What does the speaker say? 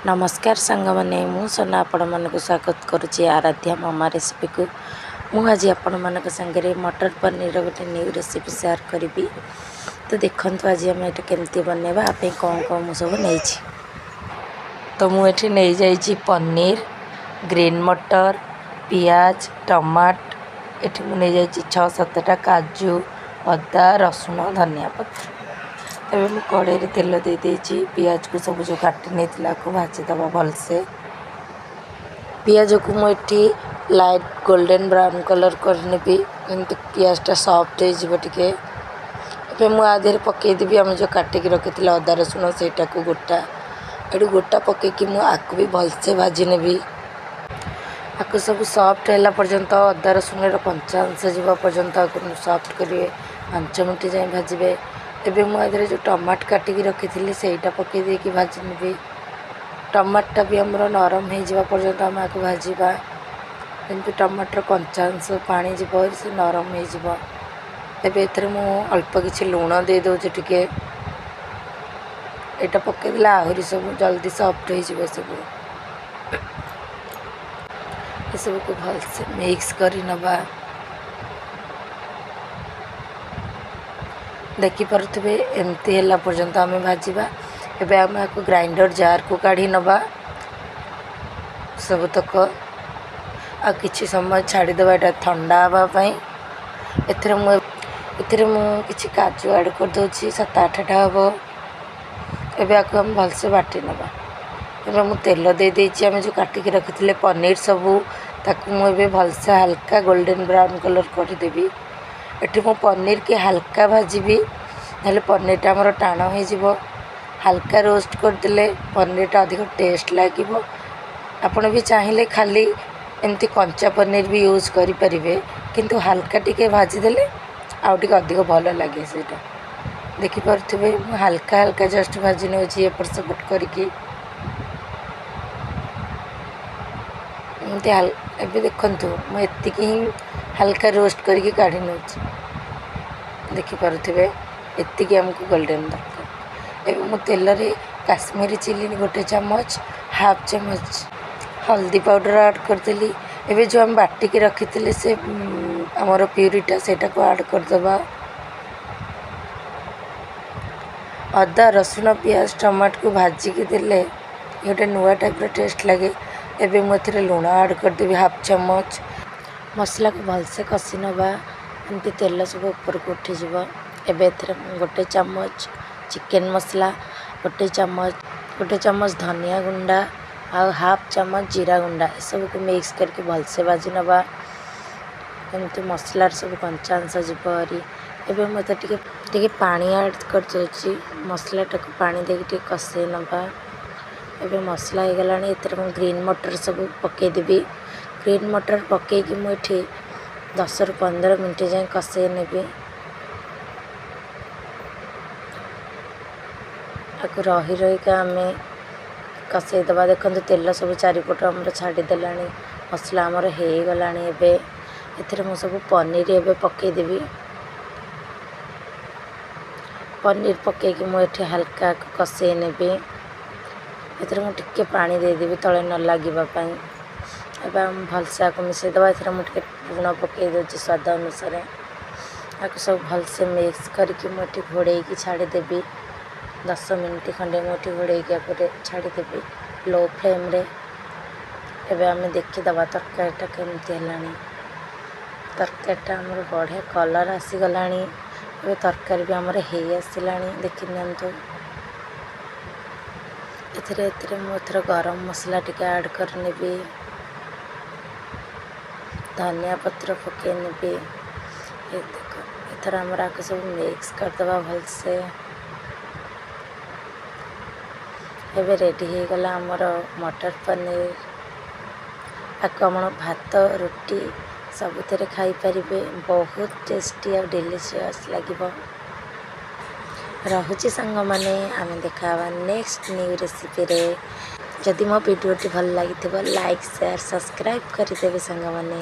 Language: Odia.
ନମସ୍କାର ସାଙ୍ଗମାନେ, ମୁଁ ସୋନା ଆପଣମାନଙ୍କୁ ସ୍ୱାଗତ କରୁଛି ଆରାଧ୍ୟା ମାମା ରେସିପିକୁ। ମୁଁ ଆଜି ଆପଣମାନଙ୍କ ସାଙ୍ଗରେ ମଟର ପନିରର ଗୋଟେ ନ୍ୟୁ ରେସିପି ସେୟାର କରିବି। ତ ଦେଖନ୍ତୁ, ଆଜି ଆମେ ଏଇଟା କେମିତି ବନେଇବା, ଆ ପାଇଁ କ'ଣ କ'ଣ ମୁଁ ସବୁ ନେଇଛି। ତ ମୁଁ ଏଠି ନେଇଯାଇଛି ପନିର, ଗ୍ରୀନ୍ ମଟର, ପିଆଜ, ଟମାଟ। ଏଠି ମୁଁ ନେଇଯାଇଛି 6-7ଟା କାଜୁ, ଅଦା, ରସୁଣ, ଧନିଆ ପତ୍ର। ଏବେ ମୁଁ କଡ଼େଇରେ ତେଲ ଦେଇଦେଇଛି। ପିଆଜକୁ ସବୁ ଯେଉଁ କାଟି ନେଇଥିଲା, ଆକୁ ଭାଜିଦେବା ଭଲସେ। ପିଆଜକୁ ମୁଁ ଏଠି ଲାଇଟ୍ ଗୋଲ୍ଡେନ୍ ବ୍ରାଉନ୍ କଲର୍ କରିନେବି, ଯେମିତି ପିଆଜଟା ସଫ୍ଟ ହେଇଯିବ ଟିକେ। ଏବେ ମୁଁ ଆ ଦେହରେ ପକାଇଦେବି ଆମେ ଯେଉଁ କାଟିକି ରଖିଥିଲେ ଅଦା ରସୁଣ, ସେଇଟାକୁ ଗୋଟା। ଏଠୁ ଗୋଟା ପକାଇକି ମୁଁ ଆକୁ ବି ଭଲସେ ଭାଜି ନେବି। ଆକୁ ସବୁ ସଫ୍ଟ ହେଲା ପର୍ଯ୍ୟନ୍ତ, ଅଦା ରସୁଣର କଞ୍ଚା ଅଂଶ ଯିବା ପର୍ଯ୍ୟନ୍ତ ଆକୁ ସଫ୍ଟ କରିବେ, 5 ମିନିଟ୍ ଯାଏଁ ଭାଜିବେ। ଏବେ ମୁଁ ଆ ଦେହରେ ଯେଉଁ ଟମାଟୋ କାଟିକି ରଖିଥିଲି, ସେଇଟା ପକାଇ ଦେଇକି ଭାଜି ନେବି। ଟମାଟୋଟା ବି ଆମର ନରମ ହେଇଯିବା ପର୍ଯ୍ୟନ୍ତ ଆମେ ଆକୁ ଭାଜିବା, ଯେମିତି ଟମାଟୋର କଞ୍ଚା ଅଂଶ ପାଣି ଯିବ, ସେ ନରମ ହେଇଯିବ। ଏବେ ଏଥିରେ ମୁଁ ଅଳ୍ପ କିଛି ଲୁଣ ଦେଇଦେଉଛି ଟିକେ। ଏଇଟା ପକାଇଦେଲେ ଆହୁରି ସବୁ ଜଲ୍ଦି ସଫ୍ଟ ହେଇଯିବ ସବୁ। ଏସବୁକୁ ଭଲସେ ମିକ୍ସ କରି ନେବା। ଦେଖିପାରୁଥିବେ, ଏମିତି ହେଲା ପର୍ଯ୍ୟନ୍ତ ଆମେ ଭାଜିବା। ଏବେ ଆମେ ଆକୁ ଗ୍ରାଇଣ୍ଡର ଜାର୍କୁ କାଢ଼ି ନେବା ସବୁତକ, ଆଉ କିଛି ସମୟ ଛାଡ଼ିଦେବା ଏଇଟା ଥଣ୍ଡା ହେବା ପାଇଁ। ଏଥିରେ ମୁଁ କିଛି କାଜୁ ଆଡ଼୍ କରିଦେଉଛି, 7-8ଟା ହେବ। ଏବେ ଆକୁ ଆମେ ଭଲସେ ବାଟି ନେବା। ଏବେ ମୁଁ ତେଲ ଦେଇଦେଇଛି। ଆମେ ଯେଉଁ କାଟିକି ରଖିଥିଲେ ପନିର ସବୁ, ତାକୁ ମୁଁ ଏବେ ଭଲସେ ହାଲକା ଗୋଲ୍ଡେନ୍ ବ୍ରାଉନ୍ କଲର୍ କରିଦେବି। ଏଠି ମୁଁ ପନିରକି ହାଲକା ଭାଜିବି, ନହେଲେ ପନିରଟା ଆମର ଟାଣ ହେଇଯିବ। ହାଲକା ରୋଷ୍ଟ କରିଦେଲେ ପନିରଟା ଅଧିକ ଟେଷ୍ଟ ଲାଗିବ। ଆପଣ ବି ଚାହିଁଲେ ଖାଲି ଏମିତି କଞ୍ଚା ପନିର ବି ୟୁଜ୍ କରିପାରିବେ, କିନ୍ତୁ ହାଲକା ଟିକେ ଭାଜିଦେଲେ ଆଉ ଟିକେ ଅଧିକ ଭଲ ଲାଗେ ସେଇଟା। ଦେଖିପାରୁଥିବେ, ମୁଁ ହାଲକା ହାଲକା ଜଷ୍ଟ ଭାଜି ନେଉଛି ଏପଟ ସେପଟ କରିକି ଏମିତି। ଏବେ ଦେଖନ୍ତୁ, ମୁଁ ଏତିକି ହିଁ ହାଲକା ରୋଷ୍ଟ କରିକି କାଢ଼ି ନେଉଛି। ଦେଖିପାରୁଥିବେ, ଏତିକି ଆମକୁ ଗୋଲ୍ଡେନ୍ ଦରକାର। ଏବେ ମୁଁ ତେଲରେ କାଶ୍ମୀରୀ ଚିଲି ଗୋଟେ ଚାମଚ, ହାଫ୍ ଚାମଚ ହଳଦୀ ପାଉଡ଼ର ଆଡ଼୍ କରିଦେଲି। ଏବେ ଯେଉଁ ଆମେ ବାଟିକି ରଖିଥିଲେ ସେ ଆମର ପ୍ୟୁରିଟା, ସେଇଟାକୁ ଆଡ଼୍ କରିଦେବା। ଅଦା, ରସୁଣ, ପିଆଜ, ଟମାଟୋକୁ ଭାଜିକି ଦେଲେ ଗୋଟେ ନୂଆ ଟାଇପ୍ର ଟେଷ୍ଟ ଲାଗେ। ଏବେ ମୁଁ ଏଥିରେ ଲୁଣ ଆଡ଼୍ କରିଦେବି ହାଫ୍ ଚାମଚ। ମସଲାକୁ ଭଲସେ କଷି ନେବା, ଏମିତି ତେଲ ସବୁ ଉପରକୁ ଉଠିଯିବ। ଏବେ ଏଥିରେ ମୁଁ ଗୋଟେ ଚାମଚ ଚିକେନ୍ ମସଲା, ଗୋଟେ ଚାମଚ ଧନିଆ ଗୁଣ୍ଡ ଆଉ ହାଫ୍ ଚାମଚ ଜିରା ଗୁଣ୍ଡ, ଏସବୁକୁ ମିକ୍ସ କରିକି ଭଲସେ ଭାଜି ନେବା, ଏମିତି ମସଲାର ସବୁ କଞ୍ଚା ଅଂଶ ଯିବ ଭାରି। ଏବେ ମୁଁ ଏଥିରେ ଟିକେ ଟିକେ ପାଣି ଆଡ଼୍ କରିଦେଉଛି। ମସଲାଟାକୁ ପାଣି ଦେଇକି ଟିକେ କଷେଇ ନେବା। ଏବେ ମସଲା ହେଇଗଲାଣି। ଏଥିରେ ମୁଁ ଗ୍ରୀନ୍ ମଟର ସବୁ ପକାଇଦେବି। ଗ୍ରୀନ୍ ମଟର ପକାଇକି ମୁଁ ଏଠି 10ରୁ 15 ମିନିଟ୍ ଯାଏଁ କଷେଇ ନେବି। ଆକୁ ରହି ରହିକା ଆମେ କଷେଇ ଦେବା। ଦେଖନ୍ତୁ, ତେଲ ସବୁ ଚାରିପଟୁ ଆମର ଛାଡ଼ିଦେଲାଣି, ମସଲା ଆମର ହେଇଗଲାଣି। ଏବେ ଏଥିରେ ମୁଁ ସବୁ ପନିର ଏବେ ପକାଇଦେବି। ପନିର ପକାଇକି ମୁଁ ଏଠି ହାଲକା କଷେଇ ନେବି। ଏଥିରେ ମୁଁ ଟିକେ ପାଣି ଦେଇଦେବି ତଳେ ନ ଲାଗିବା ପାଇଁ। ଏବେ ଆମେ ଭଲସେ ଆକୁ ମିଶାଇଦେବା। ଏଥିରେ ମୁଁ ଟିକେ ଲୁଣ ପକାଇ ଦେଉଛି ସ୍ୱାଦ ଅନୁସାରେ। ଆକୁ ସବୁ ଭଲସେ ମିକ୍ସ କରିକି ମୁଁ ଏଠି ଘୋଡ଼େଇକି ଛାଡ଼ିଦେବି। 10 ମିନିଟ୍ ଖଣ୍ଡେ ମୁଁ ଏଠି ଘୋଡ଼େଇକି ଆକୁ ଛାଡ଼ିଦେବି ଲୋ ଫ୍ଲେମ୍ରେ। ଏବେ ଆମେ ଦେଖିଦେବା ତରକାରୀଟା କେମିତି ହେଲାଣି। ତରକାରୀଟା ଆମର ବଢ଼ିଆ କଲର୍ ଆସିଗଲାଣି। ଏବେ ତରକାରୀ ବି ଆମର ହେଇ ଆସିଲାଣି, ଦେଖି ନିଅନ୍ତୁ। ଏଥିରେ ମୁଁ ଏଥର ଗରମ ମସଲା ଟିକେ ଆଡ଼୍ କରିନେବି, ଧନିଆ ପତ୍ର ପକାଇ ନେବି। ଏ ଦେଖ, ଏଥର ଆମର ଆକୁ ସବୁ ମିକ୍ସ କରିଦେବା ଭଲସେ। ଏବେ ରେଡ଼ି ହେଇଗଲା ଆମର ମଟର ପନିର। ଆକୁ ଆପଣ ଭାତ, ରୁଟି ସବୁଥିରେ ଖାଇପାରିବେ। ବହୁତ ଟେଷ୍ଟି ଆଉ ଡେଲିସିୟସ୍ ଲାଗିବ। ରହୁଛି ସାଙ୍ଗମାନେ, ଆମେ ଦେଖା ହେବା ନେକ୍ସଟ ନ୍ୟୁ ରେସିପିରେ। ଯଦି ମୋ ଭିଡ଼ିଓଟି ଭଲ ଲାଗିଥିବ, ଲାଇକ୍, ସେୟାର, ସବସ୍କ୍ରାଇବ୍ କରିଦେବେ ସାଙ୍ଗମାନେ।